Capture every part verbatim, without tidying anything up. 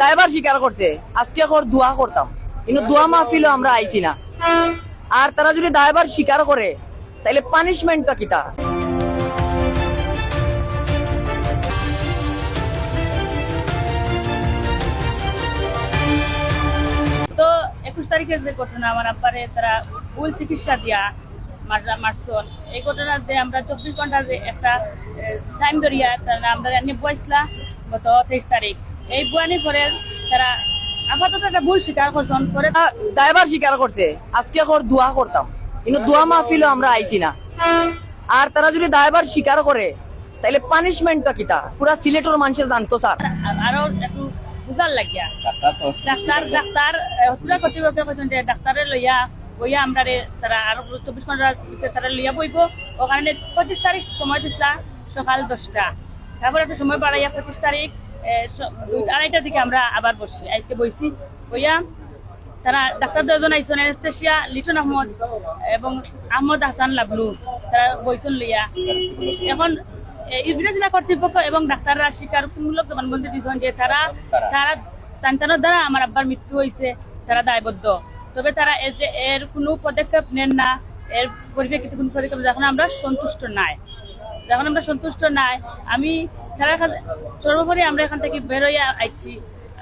দায়ভার স্বীকার করছে, আজকে কর দোয়া করতাম, কিন্তু দোয়া মাহফিলও আমরা আইছি না। আর তারা যদি দায়ভার স্বীকার করে, তাইলে পানিশমেন্টটা কিতা? তো একুশ তারিখে যে ঘটনা, আমার আব্বারে তারা ভুল চিকিৎসা দিয়া মার-, মারছন। এই ঘটনাতে আমরা চব্বিশ ঘন্টা যে একটা, এ, টাইম ধরিয়া তারা আমরা জানিয়ে বইছিলা গত তেইশ তারিখ। এই বয়ানির পরে তারা আপাতত একটা ভুল স্বীকার করছন। পরে আ, দায়ভার স্বীকার করছে, আজকে কর দোয়া করতাম, কিন্তু দোয়া মাহফিলও আমরা আইছি না। আর তারা যদি দায়ভার স্বীকার করে, তাইলে পানিশমেন্টটা কিতা? পুরা সিলেটর মানুষে জানতো, স্যার। আ-, আরো একটু বুঝার লাগিয়া। ডাক্তার তো হসপিটালে ডাক্তার, ডাক্তার, এ, হসপিটাল কর্তৃপক্ষে কইছেন যে ডাক্তারে লইয়া বইয়া আমরারে তারা আরো চব্বিশ ঘন্টার ভিতরে তারা লইয়া বইবো। ওখানে পঁচিশ তারিখ সময় দিছলা সকাল দশটা, তারপর একটু সময় বাড়াইয়া পঁচিশ তারিখ, এ, স-, দুই, আড়াইটার দিকে আমরা আবার বসছি, আজকে বইছি। বইয়া তারা ডাক্তার দুজন আইছন, অ্যানেস্থেশিয়া লিটন আহমদ এবং আহমদ হাসান লাবলু, তারা বইছন লইয়া। এখন, এ, ইউবিনা জেলা কর্তৃপক্ষ এবং ডাক্তাররা স্বীকারোক্তিমূলক জবানবন্দি দিছন যে তারা, তারা তান্তানোর দ্বারা আমার আব্বার মৃত্যু হইছে, তারা দায়বদ্ধ। তবে তারা এর যে, এর কোনো পদক্ষেপ নেন না, এর পরিপ্রেক্ষিতে কোনো পদক্ষেপ, যখন আমরা সন্তুষ্ট নাই, যখন আমরা সন্তুষ্ট নাই, আমি তারা কাছে, সর্বোপরি আমরা এখান থেকে বেরোইয়া আইছি।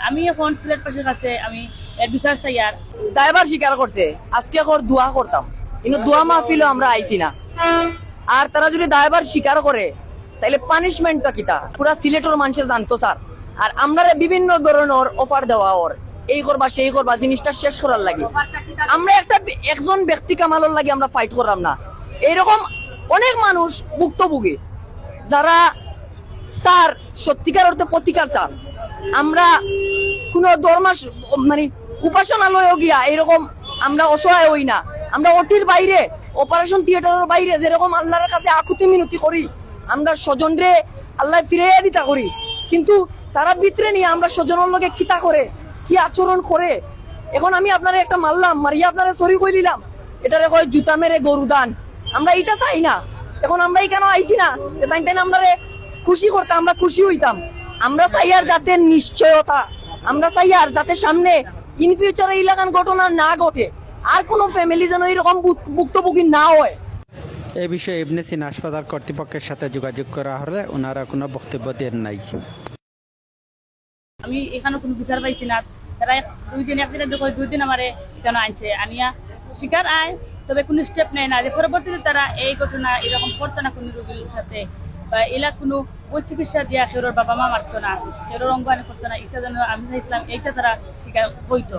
আমি এখন সিলেটবাসীর কাছে আমি এর বিচার চাই। আর দায়ভার স্বীকার করছে, আজকে কর দোয়া করতাম, কিন্তু দোয়া মাহফিলও আমরা আইছি না। আর তারা যদি দায়ভার স্বীকার করে, তাইলে পানিশমেন্টটা কিতা? পুরা সিলেটর মানুষে জানতো, স্যার। আর আমরারে বিভিন্ন ধরনের অফার দেওয়া অর, এই করবা, সেই করবা, জিনিসটা শেষ করার লাগি। আমরা একটা বি-, একজন ব্যক্তি কামালর লাগি আমরা ফাইট করলাম না। এইরকম অনেক মানুষ ভুক্তভোগী, যারা স্যার, সত্যিকার অর্থে প্রতিকার চান। আমরা কোনো ধর্ম, মানে, উপাসনালয়ও গিয়া এরকম আমরা অসহায় হই না। আমরা ওটির বাইরে, অপারেশন থিয়েটারের বাইরে যেরকম আল্লাহর কাছে আকুতি মিনতি করি, আমরা স্বজনরে আল্লাহ ফিরাইয়া দিতা করি, কিন্তু তারা ভিতরে নিয়া আমরা স্বজনর লগে কিতা করে, কি আচরণ করে। এখন আমি আপনারে একটা মারলাম, মারিয়া আপনারে সরি কইলিলাম, এটারে কয় জুতা মেরে গরু দান। আমরা এটা চাই না। এখন আমরা এখানে আইছি না যে তাইন তাইন আমরারে খুশি করতা, আমরা খুশি হইতাম। আমরা চাই আর যাতে নিশ্চয়তা, আমরা চাই আর যাতে সামনে ইন ফিউচারে ইলাখান ঘটনা না ঘটে, আর কোনো ফ্যামিলি যেন এরকম ভুক-, ভুক্তভোগী না হয়। এ বিষয়ে ইবনে সিনা হাসপাতাল কর্তৃপক্ষের সাথে যোগাযোগ করা হলে ওনারা কোনো বক্তব্য দেন নাই। আমি এখানে কোনো বিচার পাইছি না। তারা এক, দুই দিন, একদিন, একদিন করে দুই দিন আমারে এখানে আনছে, আনিয়া স্বীকার আয়, তবে কোনো স্টেপ নেয় না যে পরবর্তীতে তারা এই ঘটনা এরকম করতো না কোনো রোগীর সাথে, বা এলা কোনো ভুল চিকিৎসা দিয়া কেউর বাবা মা মারতো না, কেউর অঙ্গহানি করতো না। এটা যেন আমি চাইছিলাম, এইটা তারা স্বীকার হইতো।